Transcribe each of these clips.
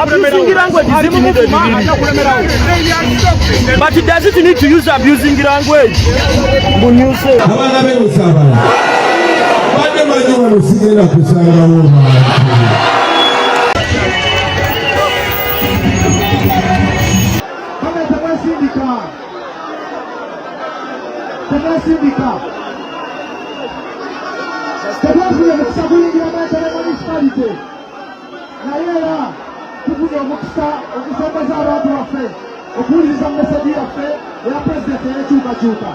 Abusing language zimumufuma. But does it need to use abusing language? Bunyuse. Abaana b'e Busabala, badde manyi wano sigenda kusangawo bantu. Kale temwesindika, temwesindika. Tetwafunye mukisa kuyingira Nansana Municipality, naye era tufunye omukisa okusembeza abantu baffe okuwuliriza message yaffe eya pulezidenti ey'enkyukakyuka.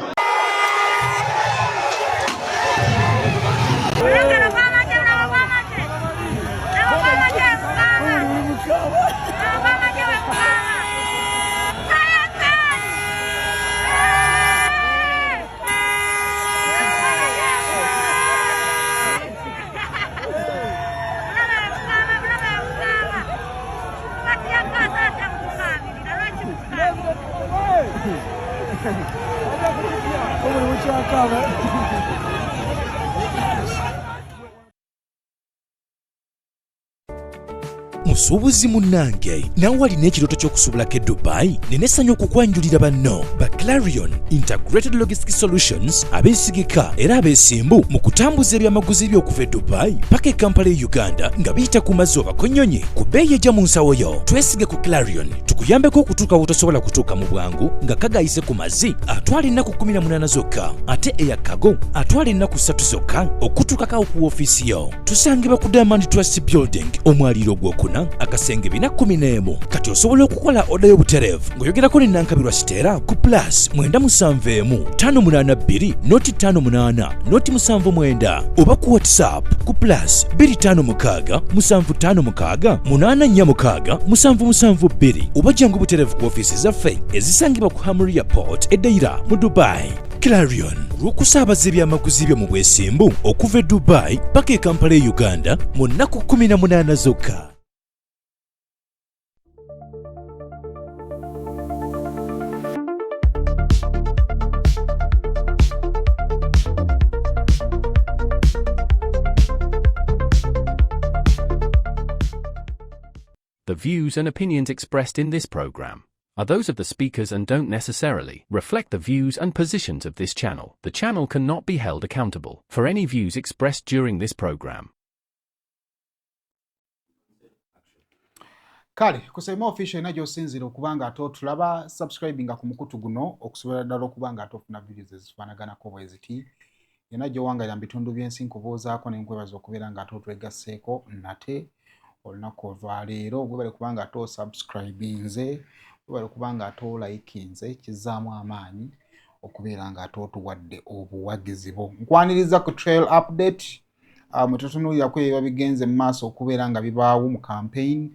Musuubuzi munnange, naawe alina ekirooto ky'okusuubulako e Dubai, nina essanyu okukwanjulira banno ba Clarion Integrated Logistic Solutions, abeesigika era abeesimbu mu kutambuza ebyamaguzi byo okuva e Dubai paka e Kampala e Uganda nga biyita ku mazzi oba ku nnyonyi ku bbeeyi ejja mu nsawo yo. Twesige ku Clarion tukuyambeko okutuuka w'otosobola kutuuka mu bwangu nga kagayise ku mazzi atwala ennaku 18 zokka, ate eya cargo atwala ennaku 3 zokka okutuukako ku woofiisi yo. Tusangibwa ku Diamond Trust Building, omwaliiro ogwokuna, akasenge 411. Kati osobola okukola oda y'obutereevu ng'oyogerako ne Nankabirwa Siteera ku plus 971 582 noti 58 noti 79 oba ku WhatsApp ku plus 256 756 846 772 oba jangu butereevu ku ofiisi zaffe ezisangibwa ku Hamriya Port e Deira mu Dubai. Clarion, olw'okusaabaza ebyamaguzi byo mu bwesimbu okuva e Dubai paka e Kampala e Uganda mu nnaku 18 zokka. The views and opinions expressed in this program are those of the speakers and don't necessarily reflect the views and positions of this channel. The channel cannot be held accountable for any views expressed during this program. Kale kusema official ina gy'osinziira okuba nga ate otulaba, subscribinga ku mukutu guno okusobola ddala okuba nga ate ofuna videos ezifaanaganako bwe ziti. Yonna gy'owangalira mu bitundu by'ensi, nkubuuzaako ne nkwebaza okubeera nga ate otwegasseeko nate olunaku olwaleero. Webale kuba nga ate osubscribinze, webale kuba nga ate olikinze, kizzaamu amaanyi okubeera nga ate otuwadde obuwagizi bwo. Nkwaniriza ku trail update mwe tutunuulirako ebiba bigenze mu maaso okubeera nga bibaawo mu campaign.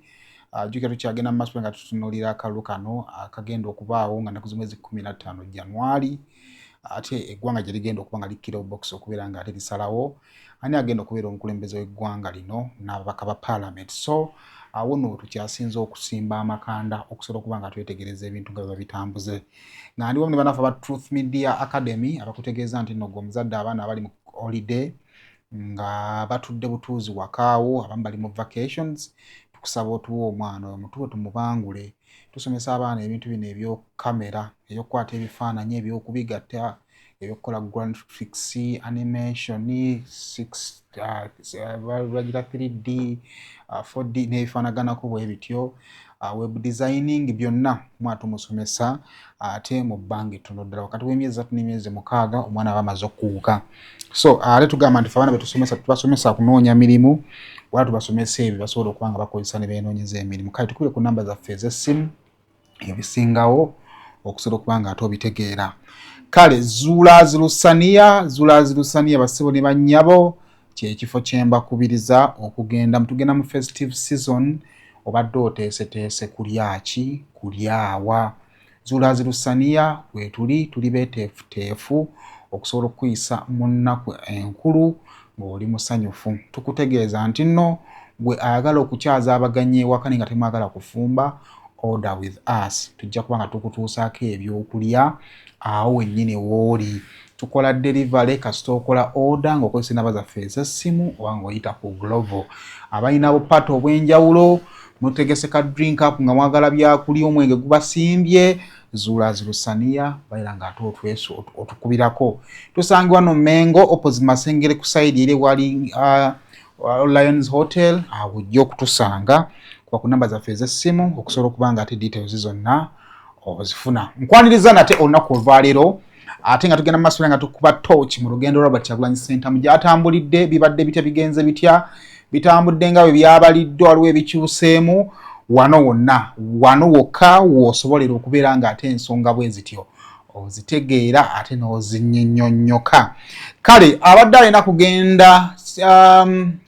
Jjukira tukyagenda mu maaso nga tutunuulira akalulu kano akagenda okubaawo nga nnaku z'omwezi 15 January, ate eggwanga gye ligenda okuba nga likkira box okubeera nga ate lisalawo ani agenda okubeera omukulembeze w'eggwanga lino n'ababaka ba parliament. So awo nno tukyasinze okusimba amakanda okusobola okuba nga twetegereza ebintu nga biba bitambuze, nga ndi wamu ne bannaffe aba Truth Media Academy abakutegeeza nti nno gwe omuzadde abaana abali mu holiday nga batudde butuuzi wakaawo, abamu bali mu vacations, tukusaba otuwe omwana oyo, mutuwe tumubangule. Tusomesa abaana ebintu bino ebyokamera, ebyokukwata ebifaananyi, ebyokubigatta, ebyokukola graphics, animation, bagira 3D, 4D n'ebifaanaganako bwe bityo, web designing, byonna omwana tumusomesa ate mu bbanga ettono ddala, wakati w'emyezi 3 n'emyezi 6 omwana aba amaze okukuguka. So ate tugamba nti fe abaana betusomesa tubasomesa kunoonya mirimu, wala tubasomesa ebyo basobola okuba nga bakozesa ne beenoonyeza emirimu. Kale tukubire ku namba zaffe ez'essimu ebisingawo okusobola okuba nga ate obitegeera. Kale Zuula Lusaniya, Zuula Lusaniya, bassebo ne bannyabo, kyekifo kyembakubiriza okugenda. Tugenda mu festive season, obadde oteeseteese kulya ki, kulyawa? Zuula Lusaniya wetuli, tuli beeteefuteefu okusobola okukuyisa mu nnaku enkulu ng'oli musanyufu. Tukutegeeza nti nno gwe ayagala okukyaza abaganyi ewaka naye nga temwagala kufumba, order with us, tujja kuba nga tukutuusaako ebyokulya awo wennyini wooli. Tukola delivery kasita okola order ng'okozesa enamba zaffe ez'essimu oba ng'oyita ku Glovo. Abalina bupato obw'enjawulo, mutegese ka drink up nga mwagala byakulya, omwenge gubasimbye, Zuula Zilusaniya baira nga ate otwesu otukubirako. Tusangibwa no Mengo, opposite Masengere, ku side eri wali Lions Hotel. Awo ojja okutusanga kuba ku namba zaffe ez'essimu okusobola okuba nga ate details zonna ozifuna. Nkwaniriza nate olunaku olwaleero, ate nga tugenda mumaaso nga tukuba torch mu lugendo lwa Robert Kyagulanyi Ssentamu gy'atambulidde. Bibadde bitya? Bigenze bitya? Bitambudde nga bwe byabaliddwa? Waliwo ebikyuseemu wano wonna? Wano wokka w'osobolera okubeera nga ate ensonga bwe zityo ozitegeera ate n'ozinnyonnyonyoka. Kale abadde alina kugenda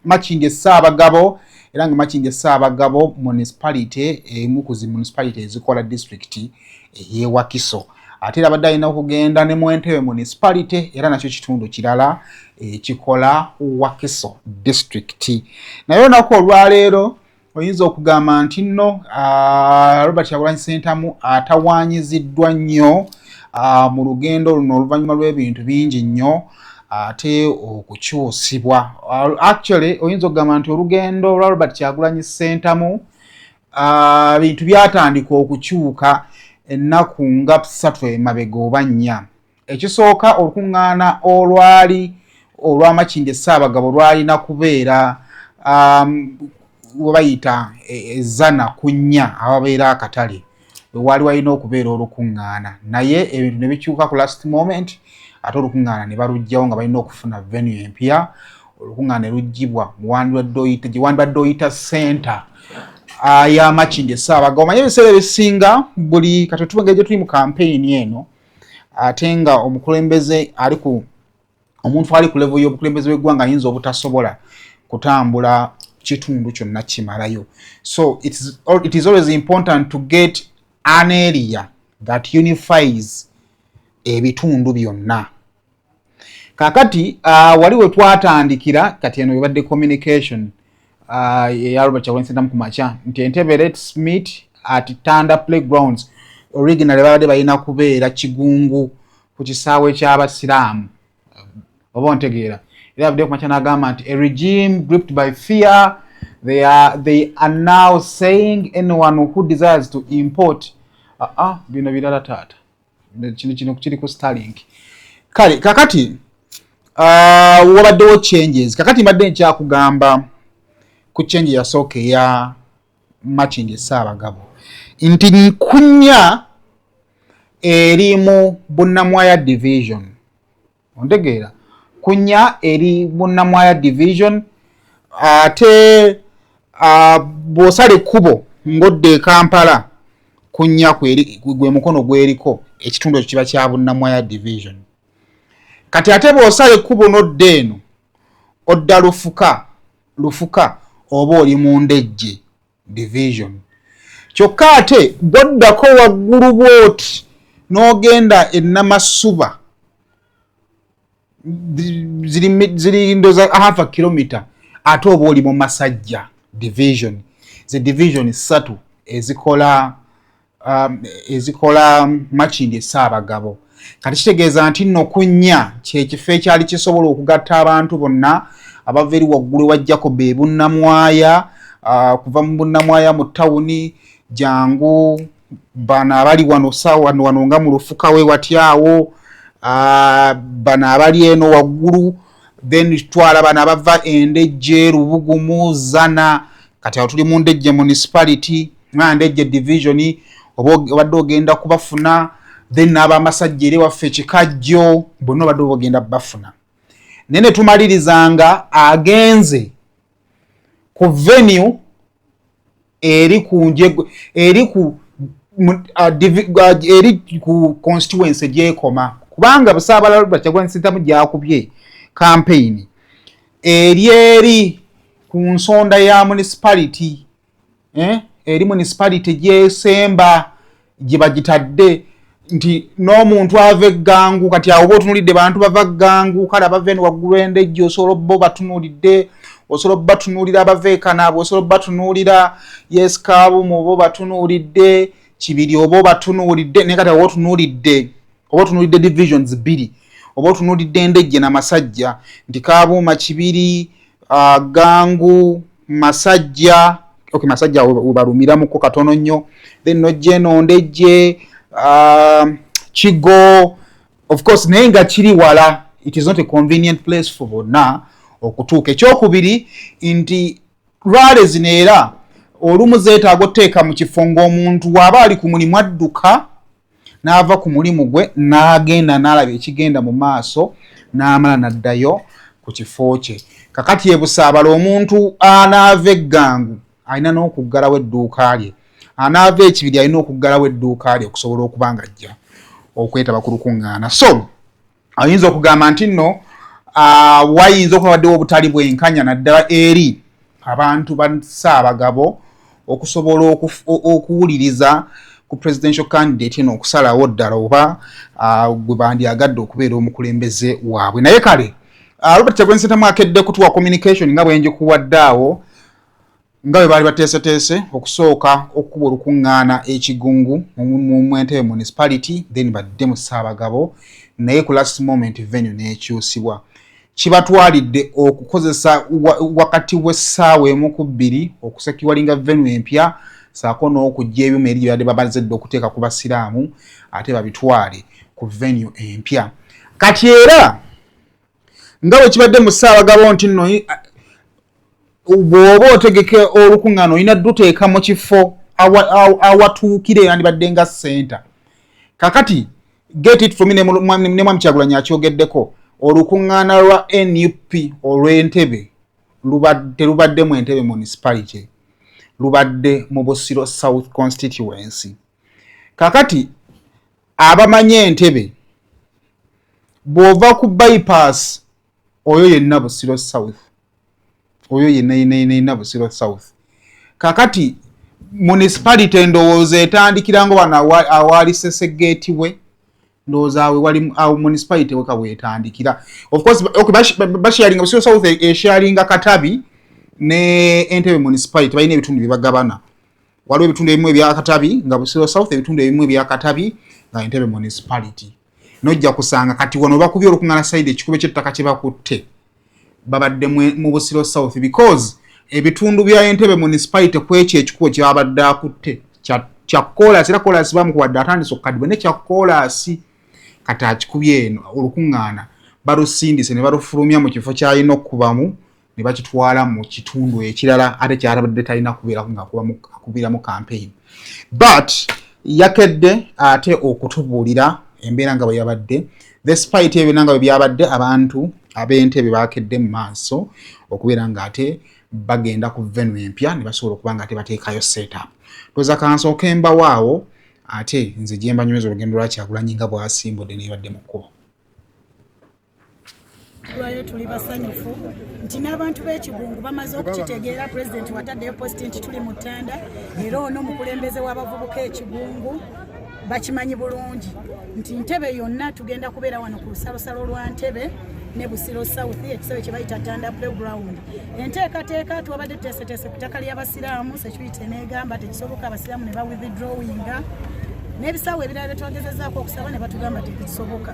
Makindye Ssaabagabo, era nga Makindye Ssaabagabo municipality emu ku zi municipality ezikola disitulikiti ey'ewakiso. Ate era abadde alina okugenda ne mu Entebbe Municipality, era nakyo kitundu kirala ekikola Wakiso District. Naye olunaku olwaleero oyinza okugamba nti nno Robert Kyagulanyi Ssentamu atawaanyiziddwa nnyo mu lugendo luno oluvannyuma lw'ebintu bingi nnyo ate okukyusibwa. Actually, oyinza okugamba nti olugendo lwa Robert Kyagulanyi Ssentamu, bintu byatandika okukyuka ennaku nga 3 emabega oba 4. Ekisooka, olukuŋŋaana olwali olw'Amakindye Ssaabagabo lwalina kubeera webayita ezana ku nnya awabeera akatale, wewali walina okubeera olukuŋŋaana, naye ebintu ne bikyuka ku last moment, ate olukuŋŋaana ne baluggyawo nga balina okufuna venue empya. Olukuŋŋaana ne luggyibwa gye wandibadde oyita center y'Amakindye Ssaabagabo. Omanye ebiseera ebisinga buli kati tuba ngeri gye tuli mu campaign eno, ate nga omukulembeze ali ku omuntu ali ku level y'obukulembeze bw'eggwanga ayinza obutasobola kutambula kitundu kyonna kimalayo. So it is always important to get an area that unifies ebitundu byonna. Kakati wali we twatandikira, kati eno ebadde communication eya Robert Kyagulanyi Ssentamu ku makya nti Entebbe, let's meet at Tanda Playgrounds. Originally babadde balina kubeera Kigungu ku kisaawe ky'abasiraamu, oba ontegeera. Era abadde kumakya n'agamba nti a regime gripped by fear, they are now saying anyone who desires to import bino birala taata, kino kiri ku Starlink. Kale kakati wabaddewo changes. Kakati mbadde nkyakugamba ku change yasooka eya Makindye Ssaabagabo nti nkunya eri mu Bunnamwaya Division. Ontegeera? Kunya eri Bunnamwaya Division, ate bw'osala ekkubo ng'odda e Kampala, kunya gwe mukono gweriko, ekitundu ekyo kiba kya Bunnamwaya Division. Kati ate bw'osala ekkubo n'odda eno, odda Lufuka, Lufuka oba oli mu Ndejje Division. Kyokka ate bw'oddako waggulu bw'oti n'ogenda e Namasuba, ziri ndoza half a kilometer, ate oba oli mu Masajja Division. Ze division ssatu ezikola Makindye Ssaabagabo. Kati kitegeeza nti nno kunnya kyekifo ekyali kisobola okugatta abantu bonna abava eri waggulu wa Jacob e Bunnamwaya, kuva mu Bunnamwaya mu tawuni, jangu bano abali wano sa wano wano nga mu Lufuka we watyawo, bano abali eno waggulu, then twala bano abava Endejje, Lubugumu, Zana. Kati awo tuli mu Ndejje Municipality nga Ndejje Division, oba obadde ogenda kubafuna. Then n'abamasajja eri waffe Kikajjo, bonna obadde oba ogenda bafuna. Naye ne tumalirizanga agenze ku venue eri ku njego eri ku eri ku constituency gyekoma, kubanga Busaabala Robert Kyagulanyi Ssentamu gyakubye campaign eri ku nsonda ya municipality, eh? Eri municipality gyesemba gye bagitadde nti n'omuntu ava eggangu. Kati awo oba otunulidde bantu bava ggangu, kale abava eno waggulu Endejje osobola obba obatunuulidde, osobola obbatunuulira abava Ekanaabo, osobola obbatunuulira Yesikabumu, oba obatunuulidde Kibiri, oba obatunuulidde. Naye kati oba otunuulidde divisions bbiri. Oba otunuulidde Endejje na Masajja nti Kabuuma, Kibiri, Gangu, Masajja. Okay, Masajja webalumiramuko katono nnyo, then nojja eno Ndejje, Kigo of course, naye nga kiri wala. It is not a convenient place for bonna okutuuka. Ekyokubiri nti rally zino era olumu zeetaaga otuteeka mu kifo ng'omuntu waaba ali ku mulimu, adduka n'ava ku mulimu gwe n'agenda n'alaba ekigenda mu maaso, n'amala n'addayo ku kifo kye. Kakati ebusaabala omuntu anaava eggangu alina n'okuggalawo edduuka lye, anaava ekibiri alina okuggalawo edduuka lye okusobola okuba nga ajja okwetaba ku lukuŋŋaana. So ayinza okugamba nti nno wayinza okuba baddewo obutali bwenkanya, naddala eri abantu ba Ssaabagabo okusobola okuwuliriza ku presidential candidate eno, okusalawo ddala oba gwe bandyagadde okubeera omukulembeze waabwe. Naye kale, Robert Kyagulanyi Ssentamu akedde kutuwa communication nga bwenjikuwadde awo, nga bwe baali bateeseteese okusooka okukuba olukuŋŋaana ekigungu mu Entebbe Municipality, then badde mu Ssaabagabo, naye ku last moment venue n'ekyusibwa. Kibatwalidde okukozesa wakati w'essaawa 1 ku 2 okusecuringa venue empya, saako n'okujja ebyuma eri byebadde babaze dde okuteeka ku basiraamu, ate babitwale ku venue empya. Kati era nga bwe kibadde mu Ssaabagabo nti nno bw'oba otegeka olukuŋŋaana olina duteeka mu kifo awatuukire, yandibadde nga center. Kakati get it from me, ne Mwami Kyagulanyi akyogeddeko, olukuŋŋaana lwa NUP olw'Entebe terubadde mu Entebe Municipality, lubadde mu Busiro South constituency. Kakati abamanyi Entebe, bw'ova ku bypass, oyo yenna Busiro South, oyo yenna yenna yenna yenna Busiro South. Kakati municipality endowooza etandikira nga wano awaali Seseggeeti, we ndowooza awe wali awo municipality weka wetandikira. Of course, okay, basharinga Busiro South, esharinga Katabi ne Entebbe Municipality, balina ebitundu bye bagabana. Waliwo ebitundu ebimu ebya Katabi nga Busiro South, ebitundu ebimu ebya Katabi nga Entebbe Municipality. Nojja kusanga kati wano bakubye olukuŋŋaana, side ekikubo ky'ettaka kye bakutte babadde mu Busiro South, because ebitundu bya Entebbe Municipality kwekyo ekikubo kyabadde akutte kya koolasi, era koolasi bamukuwadde atandise okukadibwa ne kya koolasi. Kati akikubye eno olukuŋŋaana balusindise ne balufulumya mu kifo kyalina okukubamu ne bakitwala mu kitundu ekirala, ate kyalabadde talina kubeerako nga akubiramu campaign. But yakedde ate okutubuulira embeera nga bwe yabadde. Despite ebyo nga bwe byabadde, abantu ab'Entebe bakedde mu maaso okubeera nga ate bagenda ku venue empya ne basobola okuba nga ate bateekayo setup. Toza kansooke mbawaawo, ate nze gye mbanyweza olugendo lwa Kyagulanyi nga bw'asimbudde nebadde mu kkubo. Lwayo tuli basanyufu nti n'abantu b'ekigungu bamaze okukitegeera. Pulezidenti wataddeyo post nti tuli mu ttanda, era ono mukulembeze w'abavubuka ekigungu. Bakimanyi bulungi nti Ntebe yonna tugenda kubeera wano ku lusalosalo lwa Ntebe ne Busiro South, ekisebe kye bayita Tanda Playground. Enteekateeka twabadde tuteeseteese ku ttaka ly'abasiraamu, security neegamba tekisoboka, abasiraamu ne bawithdrawinga, n'ebisaawe ebirala bye twagezezaako okusaba ne batugamba tekisoboka.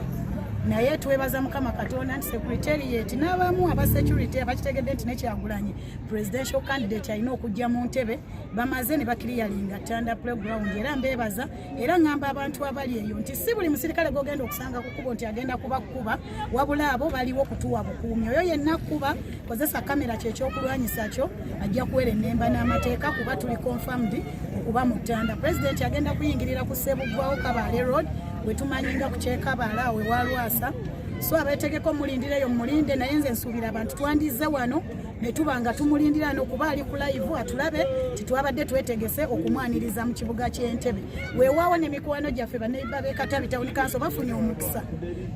Naye twebaza Mukama Katonda nti secretariat n'abamu aba security abakitegedde nti nekyagulanyi presidential candidate alina okujja mu Ntebe, bamaze ne baclearinga Tanda Playground. Era mbeebaza, era ŋŋamba abantu abali eyo nti si buli musirikale gwogenda okusanga ku kkubo nti agenda kubakuba, wabula abo baliwo kutuwa bukuumi. Oyo yenna kuba kozesa kamera kyekyokulwanyisa kyo, ajja kuwera ennemba n'amateeka, kuba tuli confirmed okuba mu ttanda. Pulezidenti agenda kuyingirira ku Ssebuggwawo Kabaale Road, we tumanyi nga ku Kyekabaala awo ewa Lwasa. So abeetegeka omulindira eyo mumulinde, naye nze nsuubira abantu twandize wano ne tuba nga tumulindira nokuba ali ku live atulabe titwabadde twetegese okumwaniriza mu kibuga ky'Entebe. Weewaawo ne mikwano gyaffe baneiba b'e Katabi Town Council bafunye omukisa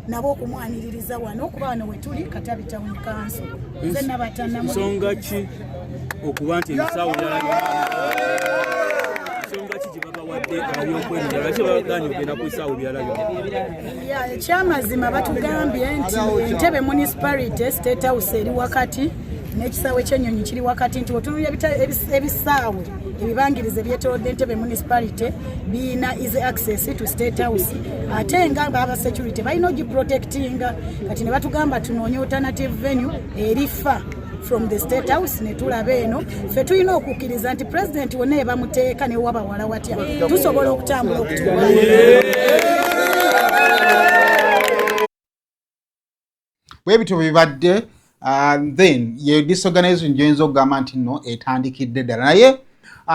nabo okumwaniririza wano, okuba wano wetuli Katabi Town Council. Nze nabatanamu. Nsonga ki okuba nti ebisaawe ebirala, nsonga ki gye babawadde abyokwerinda, lwaki babaganye okugenda ku bisaawe ebirala byonna? Ya, ekyamazima batugambye nti Entebe Municipality, State House eri wakati. N'ekisaawe ky'ennyonyi kiri wakati, nti otunulira ebisaawe ebibangiriza ebyetoolodde Entebbe Municipality biyina easy access to State House, ate nga aba security balina ogiprotectinga. Kati ne batugamba tunoonye alternative venue eri far from the State House, ne tulaba eno. Ffe tulina okukkiriza nti President wonna ebamuteeka ne waba wala watya, tusobola okutambula okutuuka. Bwe bityo bibadde. Then ye disorganization gyoyinza okugamba nti nno etandikidde ddala, naye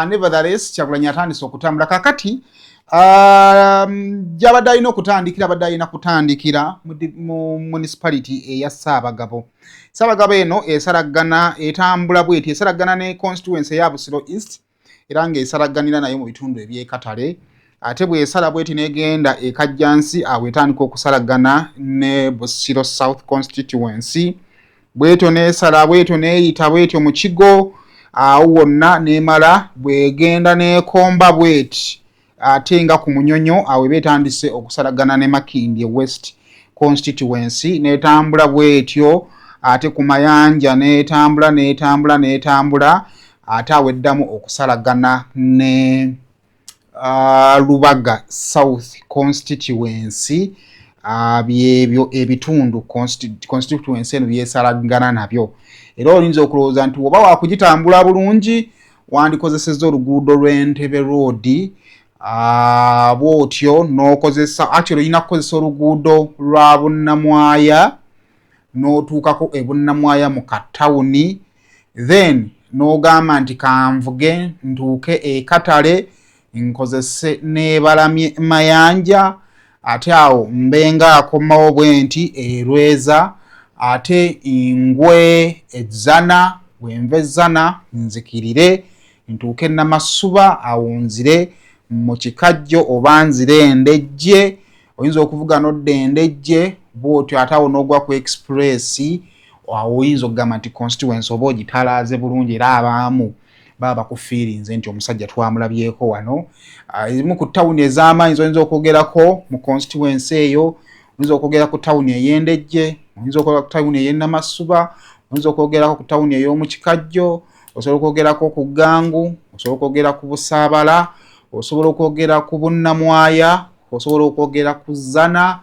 nevertheless Kyagulanyi atandise okutambula. Kakati gyabadde alina okutandikira, abadde alina kutandikira mu municipality eya Saabagabo. Saabagabo eno esalagana, etambula bweti, esalagana ne constituency eya Busiro East, era ng'esalaganira nayo mu bitundu ebyekatale. Ate bw'esala bweti n'egenda ekajjansi, awo etandika okusalagana ne Busiro South constituency. Bwetyo n'esala bwetyo n'eyita bwetyo mu Kigo awo wonna n'emala, bw'egenda n'ekomba bweti ate nga ku Munyonyo, awo eba etandise okusalagana ne Makindye West constituency. N'etambula bwetyo ate ku Mayanja, n'etambula n'etambula n'etambula, ate awo eddamu okusalagana ne Lubaga South constituency. Byebyo ebitundu constituency eno byesalagana nabyo. Era oyinza okulowooza nti oba wakugitambula bulungi wandikozesezza oluguudo lw'Entebe Road bwotyo n'okozesa, actually olina kukozesa oluguudo lwa Bunnamwaya n'otuukako e Bunnamwaya mu katawuni, then n'ogamba nti kanvuge ntuuke ekatale, nkozese neebalamye Mayanja, ate awo mbenga akomawo bwe nti erweza, ate ngwe ezzana, bwenva ezzana nzikirire ntuuke Namasuba, awo nzire mu Kikajjo oba nzire Endejje. Oyinza okuvuga nodda Endejje bwotyo, ate awo n'ogwa ku express. Awo oyinza okugamba nti constituency oba ogitalaaze bulungi, era abaamu baba bakufiirinze nti omusajja twamulabyeko wano. Ezimu ku tawuni ez'amaanyi zoyinza okwogerako mu constituency eyo, oyinza okwogera ku tawuni ey'Endejje, oyinza okwogera ku tawuni ey'Enamasuba, oyinza okwogerako ku tawuni ey'omu Kikajjo, osobola okwogerako ku Gangu, osobola okwogera ku Busaabala, osobola okwogera ku Bunnamwaya, osobola okwogera ku Zana,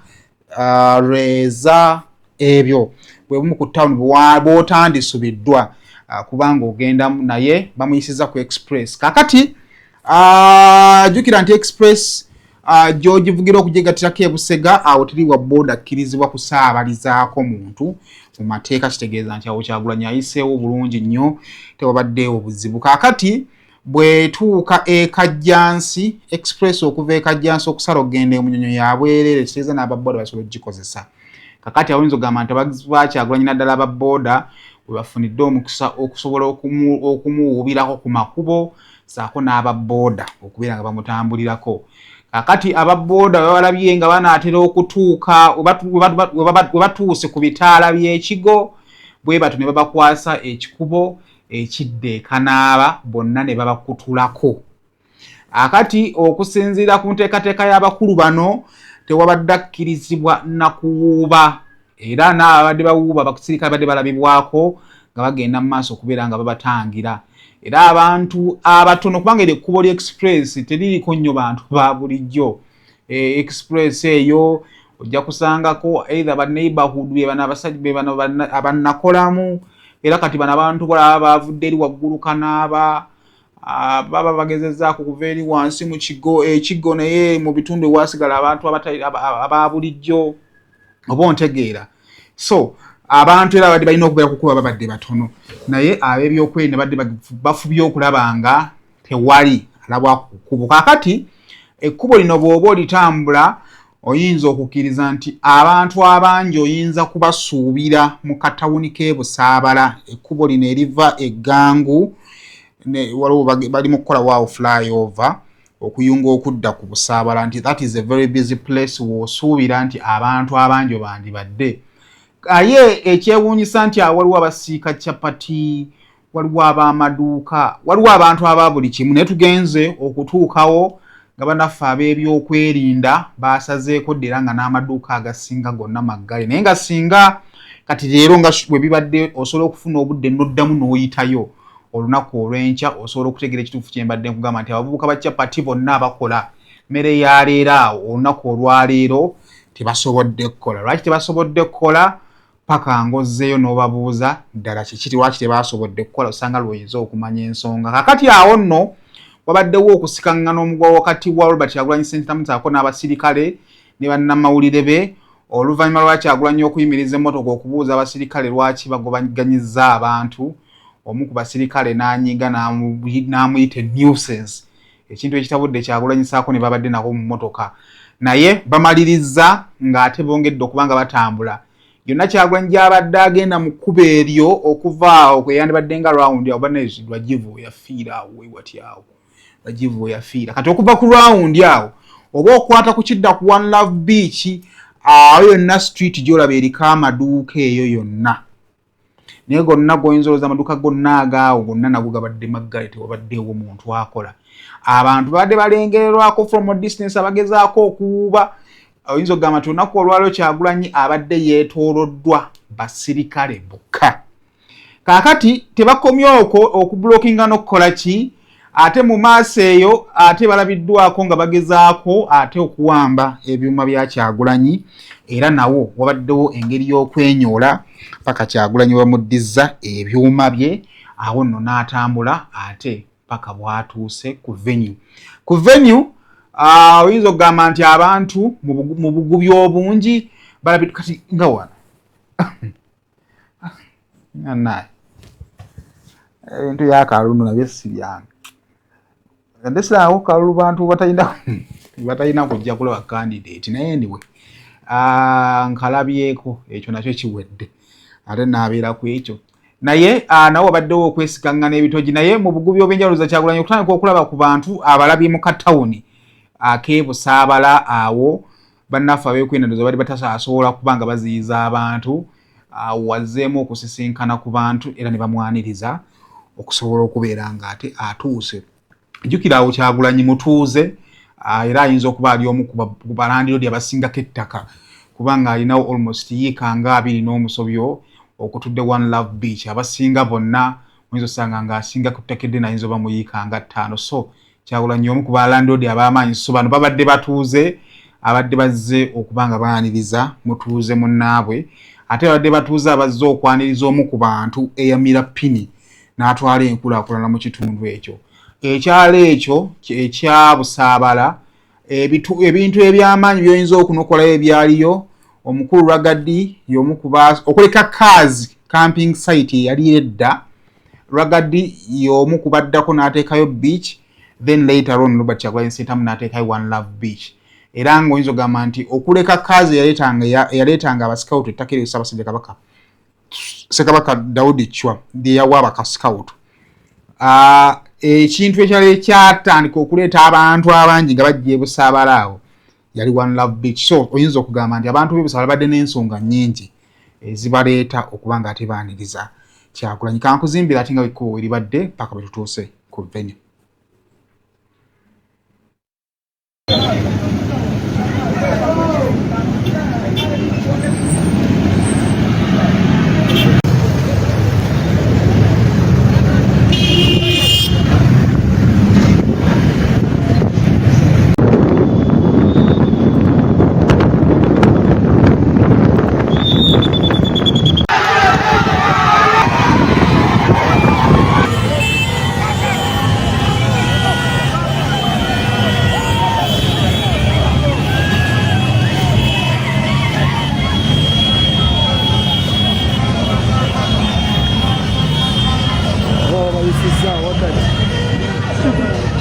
Lweza. Ebyo bwe bumu ku tawuni bw'otandisubiddwa kubanga ogendamu, naye bamuyisiza ku express. Kakati jjukira nti express gy'ogivugira okugyegattirako ebusega, awo teri wa boda akkirizibwa kusaabalizaako muntu mu mateeka. Kitegeeza nti awo Kyagulanyi ayiseewo bulungi nnyo, tewabaddeewo buzibu. Kaakati bwetuuka ekajjansi, express okuva ekajjansi okusala okugenda emunyonyo yabwereere, kitegeeza n'ababoda basobola okugikozesa. Kakati awo oyinza okugamba nti bakyagulanyi, naddala ababoda, we bafunidde omukisa okusobola okumuwuubirako ku makubo, saako n'ababoda okubeera nga bamutambulirako. Kakati ababoda babalabye nga banaatera okutuuka, we batuuse ku bitaala by'ekigo bwe batyo ne babakwasa ekikubo ekidda ekanaaba, bonna ne babakutulako. Akati okusinziira ku nteekateeka y'abakulu bano, tewabadde akkirizibwa nakuwuuba, era n'ababadde bawuuba abasirikale badde balabibwako nga bagenda mu maaso okubeera nga babatangira. Era abantu abatono, kubanga eryo ekkubo lya express teririko nnyo bantu ba bulijjo. Express eyo ojja kusangako either ba neighborhood, be bano abasajja, be bano abannakolamu. Era kati bano abantu bolaba bavudde eri waggulu Kanaaba, baba bagezezaako kuva eri wansi mu kigo ekigo, naye mu bitundu ewasigala abantu aba bulijjo, oba ontegeera. So abantu era babadde balina okubeera kukuba babadde batono, naye ab'ebyokwerinda badde bafubye okulaba nga tewali alabwa ku kkubo. Kaakati ekkubo lino bw'oba olitambula, oyinza okukkiriza nti abantu abangi oyinza kubasuubira mu katawuni k'e Busaabala. Ekkubo lino eriva eggangu, waliwo bali mu kukola waawo flyover okuyunga okudda ku Busaabala, nti that is a very busy place w'osuubira nti abantu abangi bandibadde. Aye ekyewuunyisa nti awo waliwo abasiika capati, waliwo ab'amaduuka, waliwo abantu aba buli kimu, naye tugenze okutuukawo nga banaffe ab'ebyokwerinda basazeeko dda, era nga n'amaduuka agasinga gonna maggale. Naye nga singa Kati leero nga bwe bibadde, osobola okufuna obudde n'oddamu n'oyitayo olunaku olw'enkya, osobola okutegeera ekituufu kye mbadde nkugamba nti abavubuka ba capati bonna abakola mmere ya leero awo olunaku olwaleero tebasobodde kukola. Lwaki tebasobodde kukola? Paka ng'ozzeeyo n'obabuuza ddala kiki lwaki tebasobodde kukola, osanga lw'oyinza okumanya ensonga. Kakati awo nno wabaddewo okusikaŋŋana omugwa wakati wa Robert Kyagulanyi Ssentamu saako n'abasirikale ne bannamawulire be, oluvannyuma lwa Kyagulanyi okuyimiriza emmotoka okubuuza abasirikale lwaki bagobaganyizza abantu, omu ku basirikale n'anyiga n'amuyita nuisance, ekintu ekitabudde Kyagulanyi saako ne babadde nabo mu mmotoka. Naye bamalirizza ng'ate bongedde okuba nga batambula yonna Kyagulanyi gy'abadde agenda mu kkubo eryo okuva awo kwe yandibadde nga rawundi awo bannaye Rajiv yafiira awo wewati awo Rajiv yafiira. Kati okuva ku rawundi awo oba okwata ku kidda ku One Love Beach awo yonna street gy'olaba eriko amaduuka eyo yonna, naye gonna goyinza olowooza amaduuka gonna agaawo gonna nago gabadde maggale, tewabaddeewo muntu akola. Abantu babadde balengererwako from a distance abagezaako okuwuuba. Oyinza okugamba nti olunaku olwaliro Kyagulanyi abadde yeetooloddwa basirikale bokka. Kaakati tebakomye okwo okubulokinga n'okukola ki, ate mu maaso eyo ate balabiddwako nga bagezaako ate okuwamba ebyuma bya Kyagulanyi, era nawo wabaddewo engeri y'okwenyoola paka Kyagulanyi bamuddizza ebyuma bye. Awo nno n'atambula ate paka bw'atuuse ku venue. Ku venue oyinza okugamba nti abantu mu bugubi obungi balabi kati nga wano naye ebintu byakalulu nabyo si byange ndesaawo kalulu bantu batalina kujja kulaba candidate. Naye anyway, nkalabyeko ekyo nakyo kiwedde ate naabeera ku ekyo. Naye nawe wabaddewo okwesikaŋŋana ebitogi, naye mu bugubi obw'enjawulo za Kyagulanyi okutandika okulaba ku bantu abalabye mu katawuni ak'ebusaabala awo bannaffe ab'ekwenendoza bali batasobola kuba nga baziyiza abantu, wazzeemu okusisinkana ku bantu era ne bamwaniriza okusobola okubeera ng'ate atuuse. Jjukira awo Kyagulanyi mutuuze, era ayinza okuba ali omu ku balandirodi abasingako ettaka, kubanga alinawo almost yiika nga 20 n'omusobyo okutudde One Love Beach. Abasinga bonna oyinza osanga ng'asinga ku ttaka eddene ayinza oba mu yiika nga 5. So Kyagulanyi omu ku balandirodi ab'amaanyi. So bano babadde batuuze abadde bazze okuba nga baaniriza mutuuze munnaabwe, ate babadde batuuze abazze okwaniriza omu ku bantu eyamira pini n'atwala enkulaakulana mu kitundu ekyo. Ekyalo ekyo ekya Busaabala, ebintu eby'amaanyi by'oyinza okunokolayo ebyaliyo, omukulu Ragadi y'omu ku okuleka Kaazi camping site eyali edda, Ragadi y'omu ku baddako n'ateekayo beach, then later on Robert Kyagulanyi Ssentamu n'ateekayo One Love Beach. Era ng'oyinza okugamba nti okuleka Kaazi eyaleetanga abasikawutu ettaka eryo Ssaabasajja Kabaka Ssekabaka Daudi Chwa lye yawa abakasikawutu, ekintu ekirala ekyatandika okuleeta abantu abangi nga bajja ebusaabala awo yali One Love Beach. So oyinza okugamba nti abantu b'ebusaabala badde n'ensonga nnyingi ezibaleeta okuba nga ate baaniriza Kyagulanyi. Kankuzimbira ate nga ekkubo we libadde paka bwe tutuuse ku venue.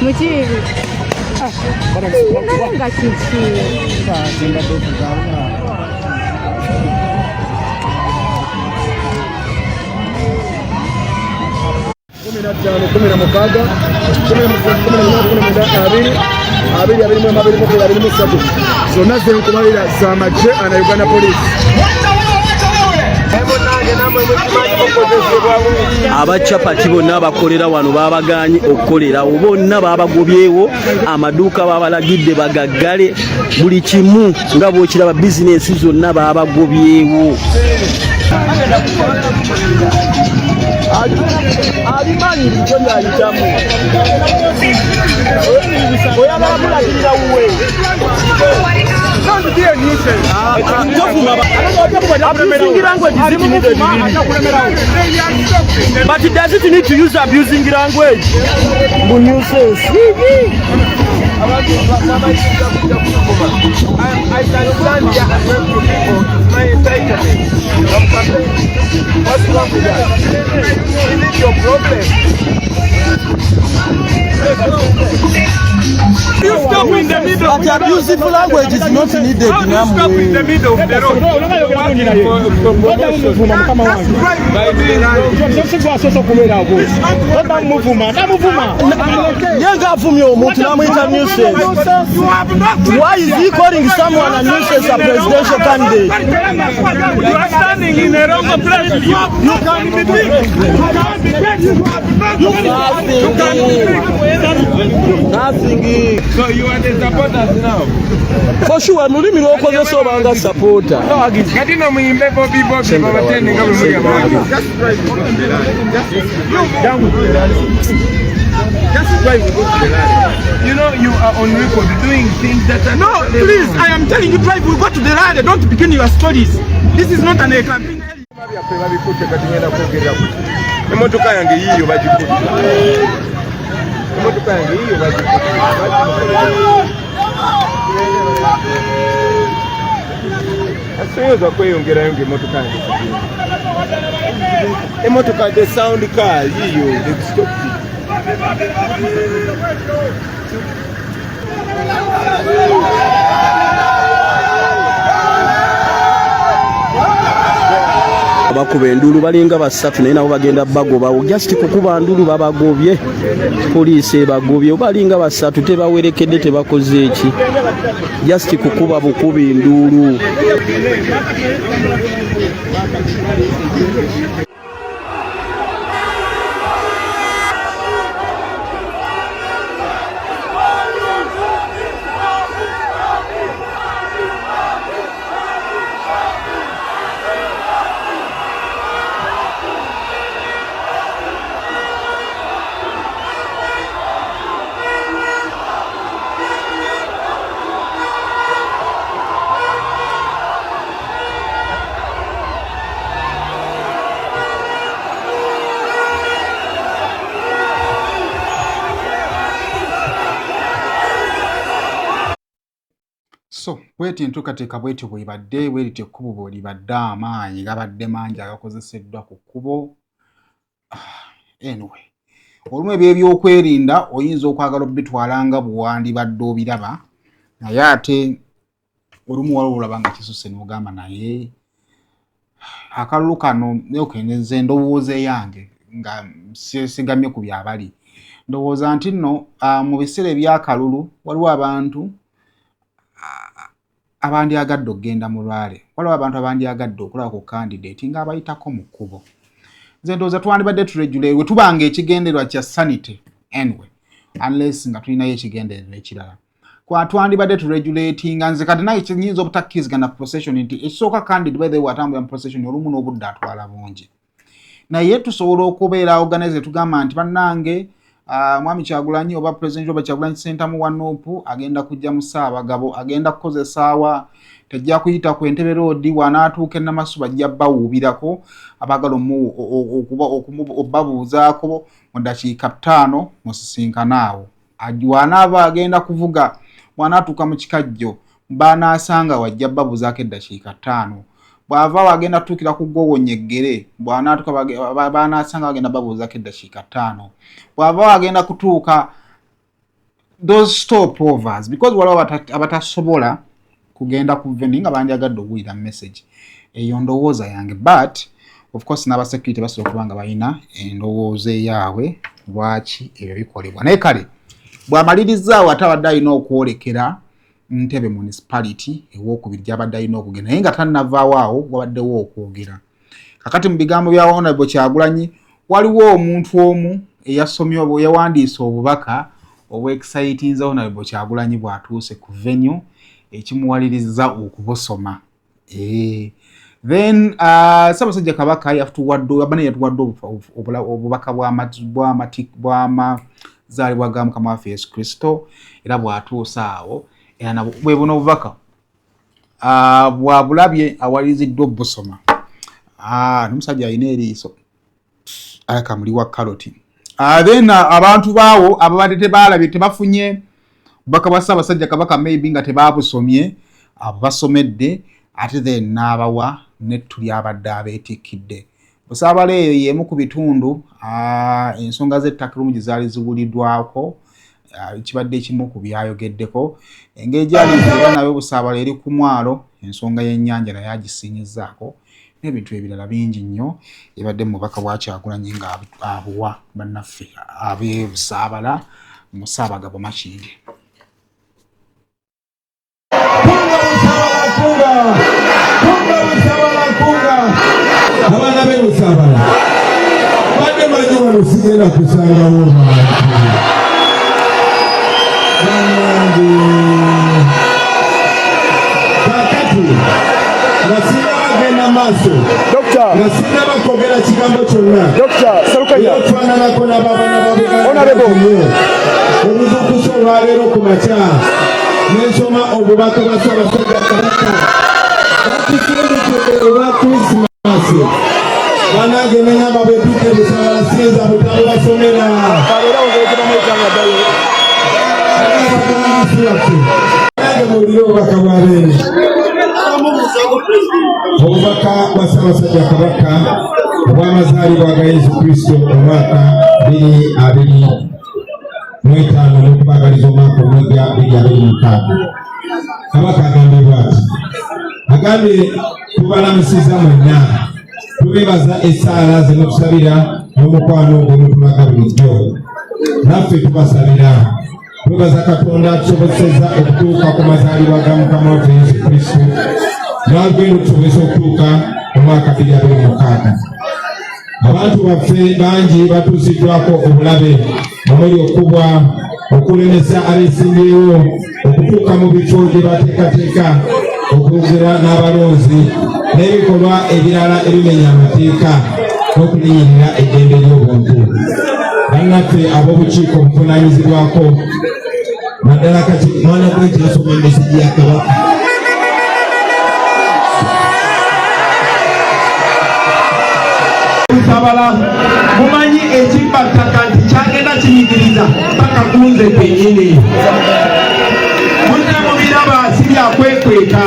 Mukibi nga kiki? 15, 16, 17, 18, 19, 20, 21, 22, 23 zonna zenkumalira za magye ana Uganda Police. Abacapati bonna abakolera wano babaganye okukolerawo, bonna babagobyewo, amaduuka babalagidde bagaggale, buli kimu nga bwokiraba bizinensi zonna babagobyewo. Abimanyi bulijjo byayitamu, oyagala kulagirira wuwe. Abusing language is needed. But does it need to use abusing language? Mu nuisance. I can stand here and help you people. It's my entitlement. I'm campaigning. What's wrong with that? Is it your problem? You stop in the middle. But abusive language is not needed. How do you stop in the middle of the road? For promotion. By doing wrong. Ye ng'avumye omuntu n'amuyita nuisance. Why is he calling someone a nuisance, a presidential candidate? You are standing in the wrong place. You can be big. You can be big. You can be big. Nothing. So you are the supporters now. For sure, mulimi lw'okozesa obanga supporter. Kati no muyimbe Bobi Bobi babatende nga bwe muli abawagizi. Just drive go to the rally. You know you are on record doing things that are No, please, I am telling you, drive. We go to the rally. Don't begin your stories. This is not an a campaign area. Byaffe babikutte, kati ngenda kwogerera ku emotoka yange yiiyo bagikutte, emotoka yange yiiyo bagikutte. Asoboza kweyongerayo ng'emmotoka yange kugenda, emotoka, the sound car yiiyo, they stopped it. Bakuba enduulu balinga basatu, naye nabo bagenda bagobawo. Just kukuba ndulu babagobye, poliisi ebagobye. Balinga basatu, tebawerekedde, tebakoze eki, just kukuba bukubi nduulu. So bweti enteekateeka bwetyo bwebadde, bwerityo ekkubo bwelibadde, amaanyi gabadde mangi agakozeseddwa ku kkubo. Anyway, olumu ebyebyokwerinda oyinza okwagala obitwala nga bwewandibadde obiraba, naye ate olumu waliwo olaba nga kisuse n'ogamba, naye akalulu kano nze ndowooza eyange nga sigamye ku byabali, ndowooza nti nno mu biseera ebyakalulu waliwo abantu abandyagadde okugenda mu rally, waliwo abantu abandyagadde okulaba ku candidate ng'abayitako mu kkubo. Nze ndowooza twandibadde turegulate we tubanga ekigendererwa kya sanity. Anyway, unless nga tulinayo ekigendererwa ekirala, kwa twandibadde turegulatinga. Nze kati naye nyinza obutakkirizigana procession nti ekisooka candidate, by the way, atambulira mu procession olumu n'obudde atwala bungi, naye tusobola okubeera organize, tugamba nti bannange, mwami Kyagulanyi oba President Robert Kyagulanyi Ssentamu wa NUP agenda kujja mu Ssaabagabo, agenda kukozesaawa, tejja kuyita ku Entebe Road, wanaatuuka enamasu bajja bawuubirako abaagala obabuuzaako mu ddakiika 5 musisinkane awo. Wanaaba agenda kuvuga, bw'anaatuuka mu Kikajjo banaasanga wajja babuuzaako eddakiika 5. Bw'ava wagenda tuukira ku Gwowo Nyeggere, bw'anaatuuka banaasanga bagenda babuuzaako eddakiika 5. Bw'ava wagenda kutuuka those stopovers, because waliwo abatasobola kugenda ku venue nga bandyagadde okuwulira message eyo. Ndowooza yange, but of course n'abasecurity basobola okuba nga balina endowooza eyaabwe lwaki ebyo bikolebwa. Naye kale bw'amalirizaawo ate abadde alina okwolekera Ntebe Municipality ewokubiri gyabadde alina okugenda, naye nga tannavaawo awo wabaddewo okwogera. Kakati mu bigambo bya Honorable Kyagulanyi, waliwo omuntu omu eyasomye oba yawandiise obubaka obwexcitinza Honorable Kyagulanyi bw'atuuse ku venue, ekimuwaliriza okubusoma. Then Ssaabasajja Kabaka yatuwadde abana yatuwadde obubaka bw'amazaalibwa ga Mukama waffe Yesu Kristo, era bw'atuusa awo era bwe buno obubaka bwabulabye awaliriziddwa obusoma. N'omusajja alina eriiso alaka muli wa kaloti. Then abantu baawo ababadde tebaalabye, tebafunye bubaka bwa Ssaabasajja Kabaka, maybe nga tebaabusomye, abo basomedde ate then n'abawa nettu lyabadde abeetikkidde. Busaabala eyo y'emu ku bitundu ensonga z'ettaka lumu gye zaali ziwuliddwako, kibadde ekimu ku byayogeddeko engeri gyali era nayo Busaabala eri ku mwalo, ensonga y'ennyanja naye agisinyizzaako n'ebintu ebirala bingi nnyo. Ebadde mu bubaka bwa Kyagulanyi nga abuwa bannaffe ab'e Busaabala mu Ssaabagabo Makindye. Kunga Busabala, kunga, kunga Busabala, kunga abaana b'e Busabala. Badde manyi wano sigenda kusangawo bantu bannange. Kakati nga sinnabagenda maaso, nga sinnaba kwogera kigambo kyonna, okufaananako n'abaana ba Buganda obuzuukusa olwaleero ku makya nensoma obubaka bwa Ssaabasajja Kabaka batusindikidde olwa Krisimaasi, banange neŋamba bwetuuka ebusabala siyinza butabo basomera baffe. Nange muwulire obubaka bwa beene, obubaka bwa Ssaabasajja Kabaka obw'amazaalibwa ga Yesu Kristo omwaka 2025 n'okubagaliza omwaka omujja 2026. Kabaka agambye bw'ati, agambye: "Tubalamusiza mwenna, tubebaza essaala ze mutusabira n'omukwano gwe mutulaga bulijjo. Naffe tubasabira. Twebaza Katonda atusobosezza okutuuka ku mazaalibwa ga Mukama waffe Yesu Kristo n'agenda okutusobozesa okutuuka mu mwaka 2026. Abantu baffe bangi batuusiddwako obulabe omuli okubwa, okulemesa abeesimbyewo okutuuka mu bifo gye bateekateeka okwogera n'abalonzi, n'ebikolwa ebirala ebimenya amateeka n'okulinyirira eddembe ly'obuntu. Bannaffe ab'obukiiko obuvunaanyizibwako naddala kati mwana gwe kyasoma message ya Kabaka. Nsabala mumanyi ekibba ttaka nti kyagenda kinyigiriza paka kunze kenyini. Munna mubiraba, si byakwekweka,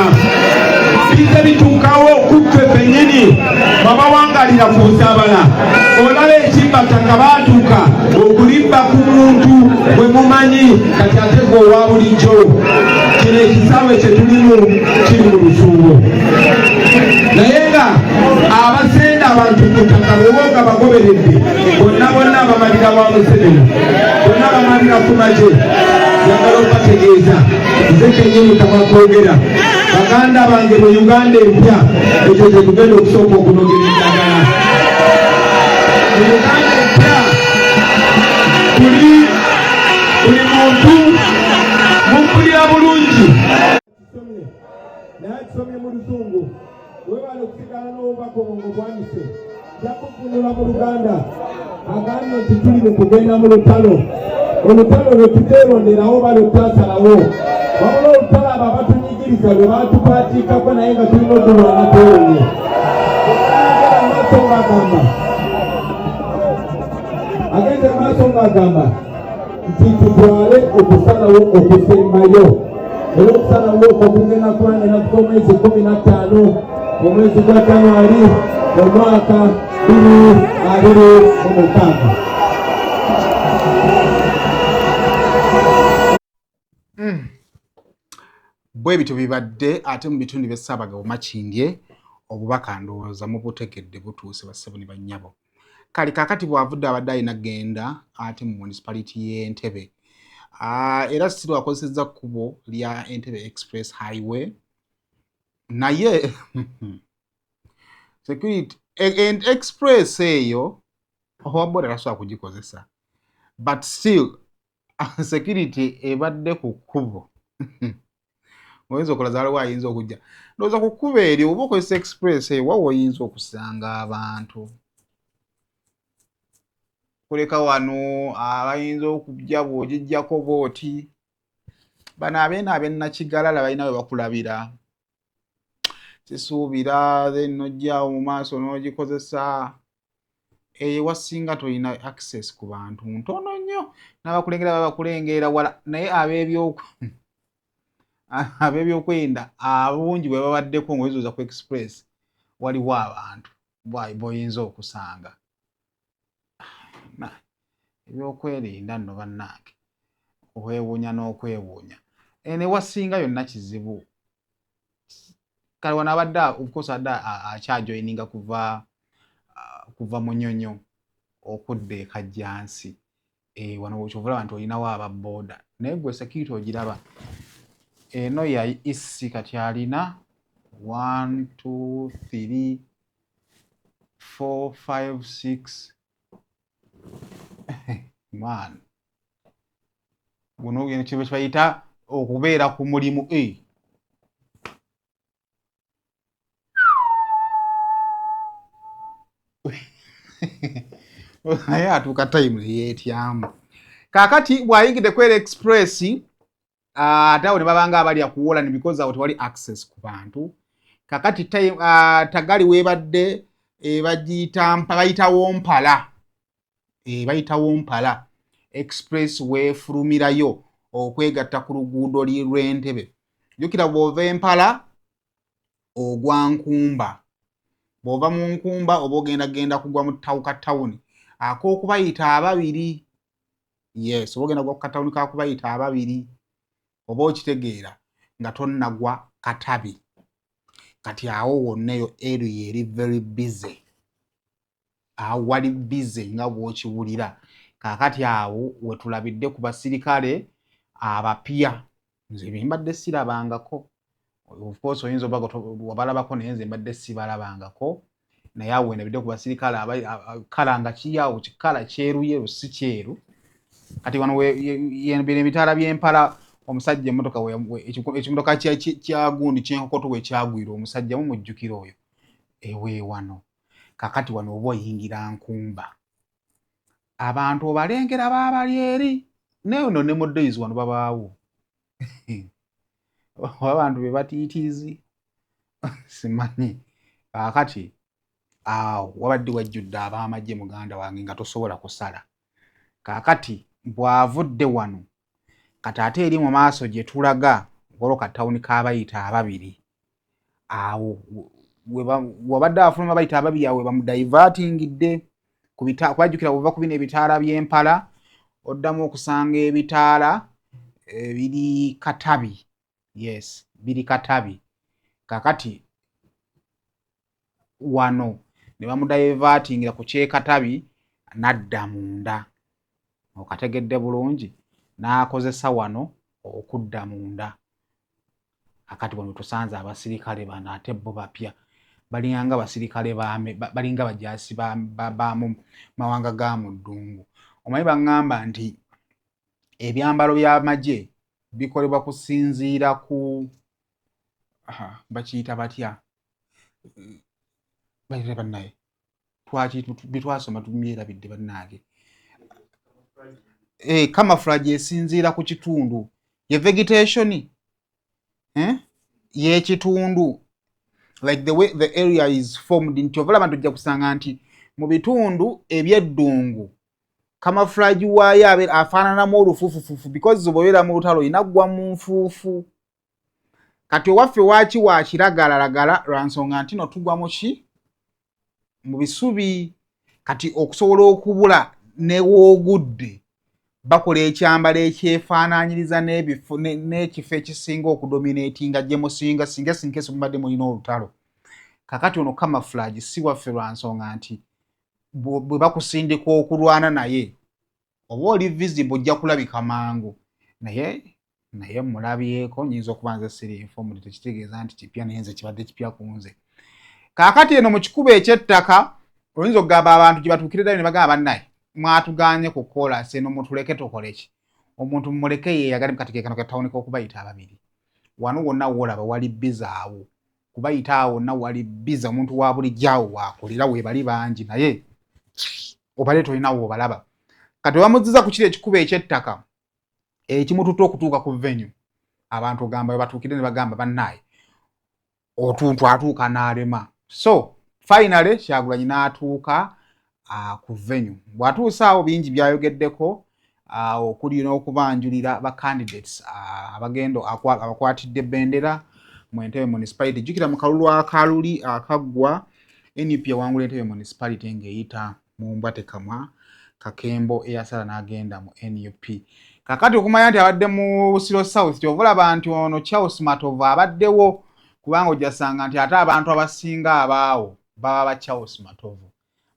bijja bituukawo kuffe fenyini babawangalira ku Nsabala. Olaba ekibba ttaka baatuuka okulimba ku muntu bwe mumanyi, kati ate gwe owa bulijjo. Kino ekisaawe kye tulimu kiri mu lusuubo, naye nga abasenda abantu ku ttaka bw'oba nga bagoberedde bonna bonna bamalira wa Museveni, bonna bamalira ku magye. Njagala okubategeeza nze kenyini kamwakwogera, baganda bange, mu Uganda empya ekyo kye tugenda okusooka okunogera eddagala. Mu Uganda empya buli muntu, mumpulira bulungi? Kisomye naye akisomye mu Luzungu. Webale okusigala n'obubaka obwo ng'obwanise, nja kufunula mu Luganda. Agambye nti tuli mu kugenda mu lutalo, olutalo lwe tuteeronderawo oba lwe tutasalawo, wabula olutalo abo abatunyigiriza lwe batupaatiikako, naye nga tulina okulwana twewonye. Maaso ng'agamba, agenze maaso ng'agamba nti tutwale okusalawo okusembayo, era okusalawo okwo kugenda kubanga enaku z'omwezi 15 omwezi gwa Januari omwaka 2026. Bwe bityo bibadde ate mu bitundu by'e Ssaabagabo Makindye. Obubaka ndowooza mubutegedde, butuuse bassebo ne bannyabo. Kale kaakati bw'avudde abadde alina kugenda ate mu municipality y'Entebe. Era sirwa akozesezza kkubo lya Entebbe Express Highway, naye security express eyo owa boda tasobola kugikozesa, but still security ebadde ku kkubo. Oyinza okulaza waliwo ayinza okujja ndowooza ku kkubo eryo oba okozesa express eyo wawa oyinza okusanga abantu kuleka wano abayinza okujja bw'ogijjako bw'oti bano abeeno ab'ennakigalala balina we bakulabira sisuubira then nojjaawo mu maaso n'ogikozesa eyo ewasinga tolina access ku bantu ntono nnyo n'abakulengera babakulengeera wala naye ab'ebyoku ab'ebyokwerinda abungi bwe babaddeko ng'oyinza ku express waliwo abantu boyinza okusanga ebyokwerinda nno bannange okwewuunya n'okwewuunya eno ewasinga yonna kizibu kale wano abadde of course adde akyajoyininga kuva kuva munyonyo okudda e Kajjansi eh, wano kyova olaba nti olinawo aba boda naye gwe security ogiraba eno ya EC kati alina 1 2 3 4 5 6 man guno kintu kyebayita okubeera ku mulimu eh. Naye atuuka time yeetyamu kaakati bw'ayingidde kwera express ah, ate awo ne babanga abalya ku wolan because awo tewali access ku bantu kakati time, uh, tagali webadde ebagiyita eh, bayitawo mpala e, bayitawo mpala express wefulumirayo okwegatta ku luguudo lw'entebe jjukira bw'ova empala ogwa nkumba bw'ova mu nkumba oba ogenda genda kugwa mu tawuka tawuni ak'okubayita ababiri yes oba ogenda gwa ku katawuni kakubayita ababiri oba okitegeera nga tonnagwa katabi kati awo wonna eyo area eri very busy awo wali busy nga bw'okiwulira kaakati awo wetulabidde ku basirikale abapya nze bembadde sirabangako of course oyinza oba wabalabako naye nze mbadde sibalabangako naye awo wendabidde ku basirikale kala nga kiri awo kikala kyeruyeru si kyeru kati wano bino ebitaala by'empala omusajja emotoka ekimotoka kyagundi kyenkokoto wekyagwira omusajja mumujjukira oyo ewewano kakati wano oba oyingira nkumba abantu obalengera baabali eri naye no ne mu days wano babaawo oba abantu be batiitiizi simanyi kaakati awo wabadde wajjudde ab'amagye muganda wange nga tosobola kusala kaakati bw'avudde wano kati ate eri mu maaso gye tulaga waliwo katawuni k'abayita ababiri awo wabadde afuluma bayita ababiri awo webamudivertingidde kubajjukira bwova ku bino ebitaala by'empala oddamu okusanga ebitaala ebiri eh, katabi yes biri katabi kakati wano ne bamudivertingira ku kyekatabi nadda munda okategedde bulungi n'akozesa wano okudda munda akati wano tusanze abasirikale bano ate bo bapya balinganga basirikale balinga bajaasi ba mu mawanga ga mu ddungu omanyi baŋŋamba nti ebyambalo by'amagye bikolebwa kusinziira ku bakiyita batya bayita bannaye byetwasoma tumyerabidde bannange eh, camouflage esinziira ku kitundu ye vegetation eh? y'ekitundu like the way the area is formed nti ovalaba nti ojja kusanga nti mu bitundu ebyeddungu camouflage waayo abeera afaananamu olufuufufufu because bw'obeera mu lutalo olina ggwa mu nfuufu kati owaffe waaki wa kiragalalagala lwa nsonga nti no tugwa mu ki mu bisubi kati okusobola okubula newoogudde bakola ekyambalo ekyefaananyiriza n'ebifo n'ekifo ekisinga okudominatinga gye musinga singa sinkesi mubadde mulina olutalo kakati ono camouflage si waffe lwa nsonga nti bwe bakusindika okulwana naye oba oli visible ojja kulabika mangu naye naye mulabyeko nyinza okuba nze siri informed tekitegeeza nti kipya naye nze kibadde kipya ku nze kaakati eno mu kikubo ekyettaka oyinza okugamba abantu gye batuukire ddala ne bagamba bannaye mwatuganye ku koolasi eno mutuleke tukole ki omuntu mumuleke yeeyagale kati kekano katawuni k'okubayita ababiri Wano wonna wolaba wali busy awo, kubayita awo wonna wali busy. Omuntu wa bulijjo awo waakolera weebali bangi, naye obale tolina woobalaba. Kati webamuzziza ku kiri ekikubo ekyettaka ekimututte okutuuka ku venue, abantu ogamba webatuukire ne bagamba bannaaye otuntu atuuka n'alema. So finally Kyagulanyi n'atuuka ku venue. Bw'atuuse awo bingi byayogeddeko, okuli n'okubanjulira ba candidates abagenda abakwatidde bendera mu Entebbe Municipality. Jjukira mu kalulu akaluli akaggwa, NUP yawangula Entebbe Municipality ng'eyita mu Mbwatekamwa Kakembo eyasala n'agenda mu NUP. Kakati okumanya nti abadde mu Busiro South, kyova olaba nti ono Charles Matovu abaddewo, kubanga ojasanga nti ate abantu abasinga abaawo baba ba Charles Matovu.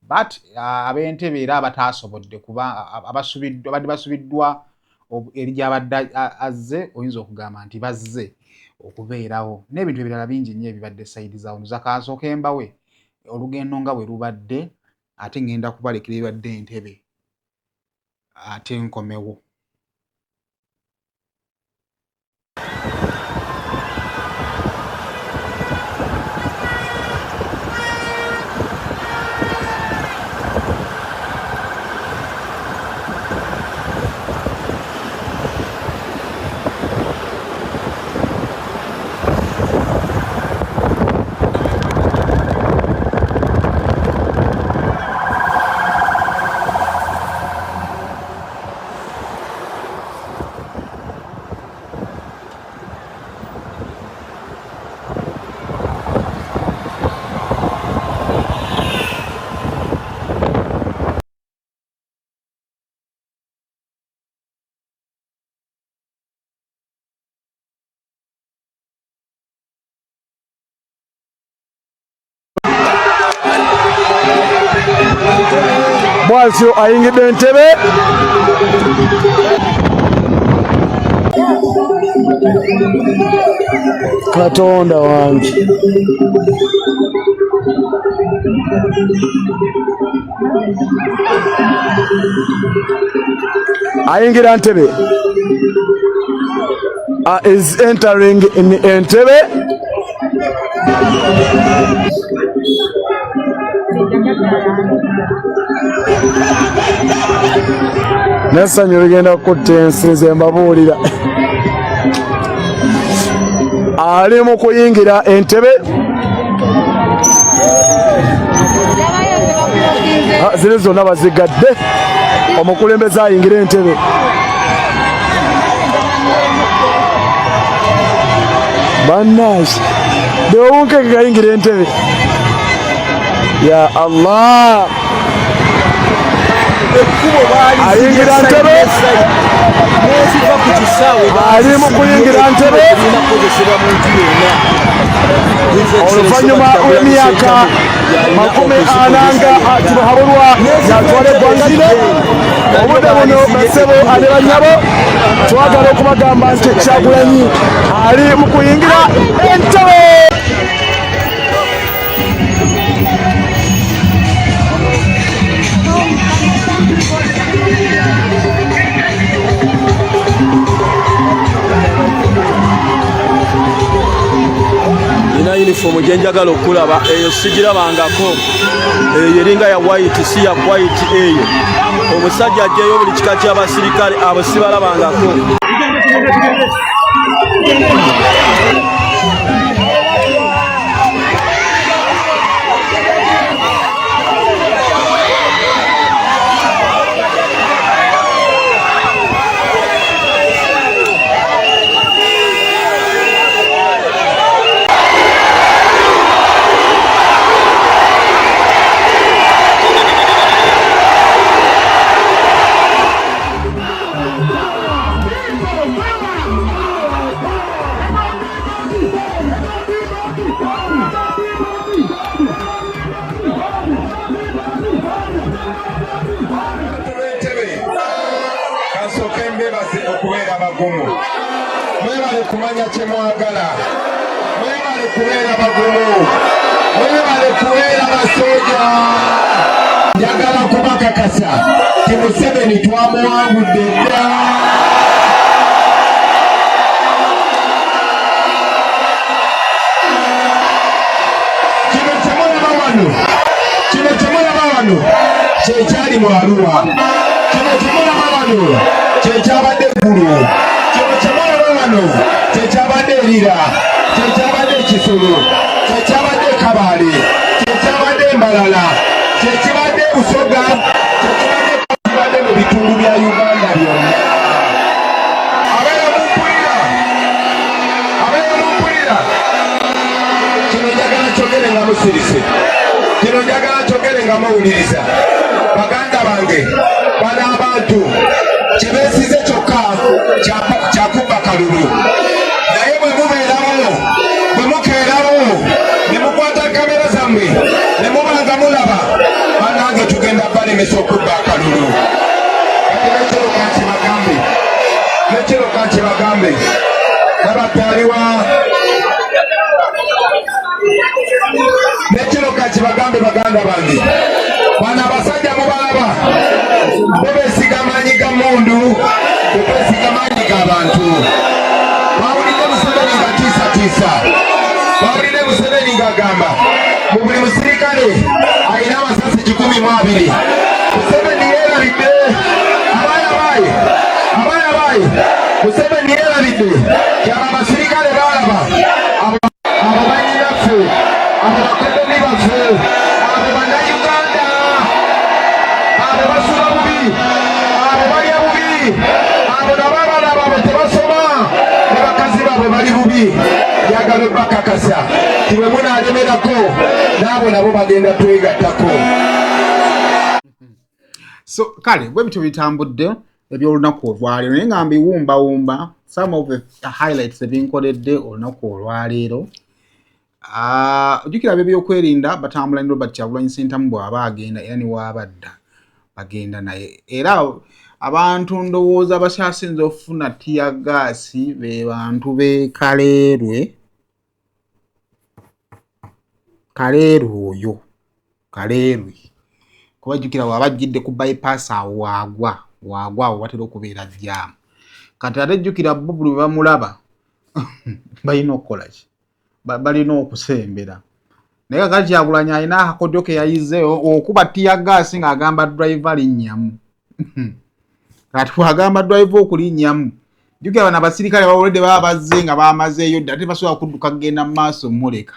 But ab'Entebe era abataasobodde kuba abadde basubiddwa eri gy'abadde azze, oyinza okugamba nti bazze okubeerawo n'ebintu ebirala bingi nnyo ebibadde side zaawo. Ndoza kansooke mbawe olugendo nga bwe lubadde, ate ngenda kubalekera ebibadde Entebe, ate nkomewo. Bwatyo ayingidde entebe. Katonda wange, ayingira ntebe, is entering in Entebbe. Nessanyu ligenda kukutta ensi, nze mbabuulira. Ali mu kuyingira entebe, ziri zonna bazigadde, omukulembeze ayingira entebe. Bannange, dewunkeke gayingira entebe. Ya Allah, ayingira ntebe, ali mu kuyingira ntebe oluvannyuma lw'emyaka 40 nga Tibuhaburwa yatwala eggwanga lino. Obudde buno, basebo ane banyabo, twagala okubagamba nti Kyagulanyi ali mu kuyingira entebe. Nina yunifoomu gye njagala okulaba, eyo sigirabangako. Eyo eringa ya white, si ya white eyo. Omusajja ajjayo buli kika ky'abasirikale, abo sibalabangako. Kasooke mbebaze okubeera bagumu. Mwebale kumanya kye mwagala, mwebale kubeera bagumu, mwebale kubeera basooja. Njagala kubakakasa ti Museveni twamuwangudde dda. wano, kino kyemulaba wano kyekyali mu Arua, kino kyemulaba wano kyekyabadde Gulu, kino kyemulaba wano kyekyabadde Erira, kyekyabadde Kisolo, kyekyabadde Kabale, kyekyabadde Mbalala, kyekibadde Busoga, kyekibadde mu bitundu bya Uganda byonna. Abeera mumpulira, abeera mumpulira, kino njagala kyogere nga musirise, kino njagala kyogere nga muwuliriza. Baganda bange, bano abantu kye beesize kyokka kyakubba kalulu, naye bwe mubeerawo, bwe mukeerawo ne mukwata kamera zammwe ne muba nga mulaba, banange tugenda balemesa okubba akalulu. Kati nekiro kankibagambe, nekiro kankibagambe, nabatwaliwa nekiro kankibagambe, baganda bange, bano abasajja mubalaba bo besiga maanyi ga mundu, tebesiga maanyi ga bantu. Bawulidde Museveni nga tiisatiisa, bawulidde Museveni ng'agamba mu buli musirikale alina amasasi 120. Museveni yeerabidde abaaya baaye, abaaya baaye. Museveni yeerabidde kyaba abasirikale baalaba abo banyinaffe, abo bakoddomi baffe, abo Bannayuganda, abo basula bubi, abo balya bubi, abo nabo abaana baabwe tebasoma, ne bakazi baabwe bali bubi. Njagala obbakakasa nti bwe munaalemerako n'abo nabo bagenda twegattako. So kale bwe bityo bitambudde eby'olunaku olwaleero, naye nga mbiwumbawumba some of the highlights ebinkoledde olunaku olwaleero. Ojjukira ab'ebyokwerinda batambula ne Robert Kyagulanyi Ssentamu bw'aba agenda, era ne waabadda bagenda naye. Era abantu ndowooza abakyasinze okufuna tiyagaasi be bantu b'e Kaleerwe, Kaleerwe oyo Kaleerwe, kuba jjukira bw'aba ajjidde ku bypass awo waagwa, waagwa awo watera okubeera jjaamu. Kati ate jjukira bo buli bwe bamulaba balina okukola ki? Balina okusembera. Naye kakati Kyagulanyi alina akakodyo ke yayize okuba tiyagaasi ng'agamba driver linnyamu. Kati bw'agamba driver okulinnyamu, jjukira bano abasirikale bawulidde baba bazze nga bamazeeyo dda, ate basobola kudduka kugenda mu maaso muleka.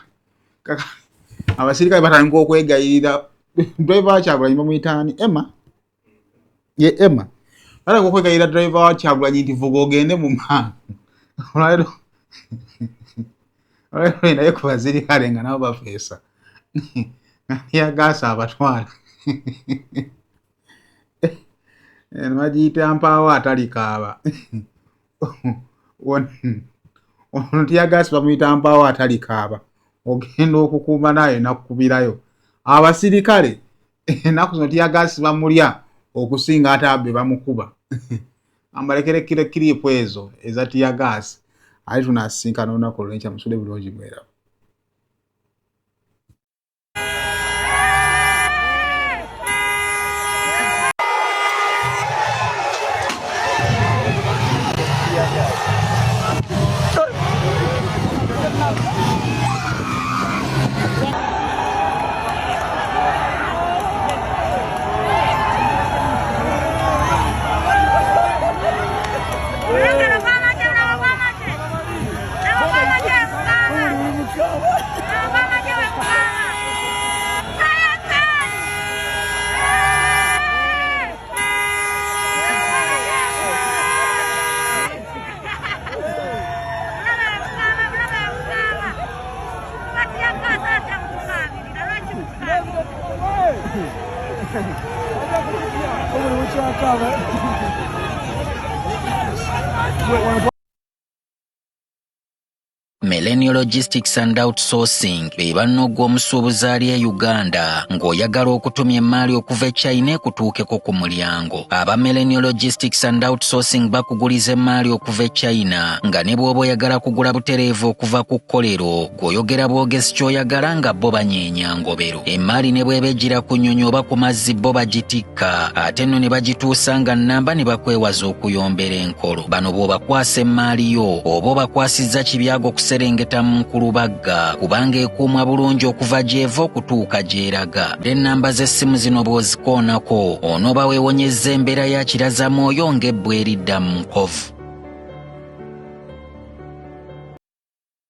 Abasirikale batandika okwegayirira driver wa Kyagulanyi, bamuyita ani? Emma, ye Emma. Batandika okwegayirira driver wa Kyagulanyi nti vuga ogende mu maaso. Olwaleero olwaleero naye ku basirikale nga nabo bafeesa yagaasa abatwala bagiyita mpaawo atalikaaba. Ono tiyagaasi bamuyita mpaawo atalikaaba, ogenda okukuuma naye nakukubirayo abasirikale. Ennaku zino tiyagaasi bamulya okusinga ate abe bamukuba. Ambalekere kire kiripu ezo eza tiyagaasi, ate tunasisinkana olunaku olwenkya. Musule bulungi, mweraba. Millennial Logistics and Outsourcing be banno ogw'omusuubuzi ali e Uganda ng'oyagala okutumya emmaali okuva e China ekutuukeko ku mulyango. Aba Millennial Logistics and Outsourcing bakuguliza emmaali okuva e China nga ne bw'oba oyagala kugula butereevu okuva ku kkolero, gw'oyogera bwogezi ky'oyagala nga bo banyeenya ngobero. Emmaali ne bw'eba ejjira ku nnyonyi oba ku mazzi bo bagitikka ate nno ne bagituusa nga nnamba ne bakwewaza okuyombera enkolo. Bano bw'obakwasa emmaali yo oba obakwasizza kibyago kusereka. kuserengeta mu nkulubagga kubanga ekuumwa bulungi okuva gy'eva okutuuka gy'eraga. Ennamba z'essimu zino bw'ozikoonako onooba weewonyezza embeera ya kirazamwoyo ng'ebbwa eridda mu nkovu.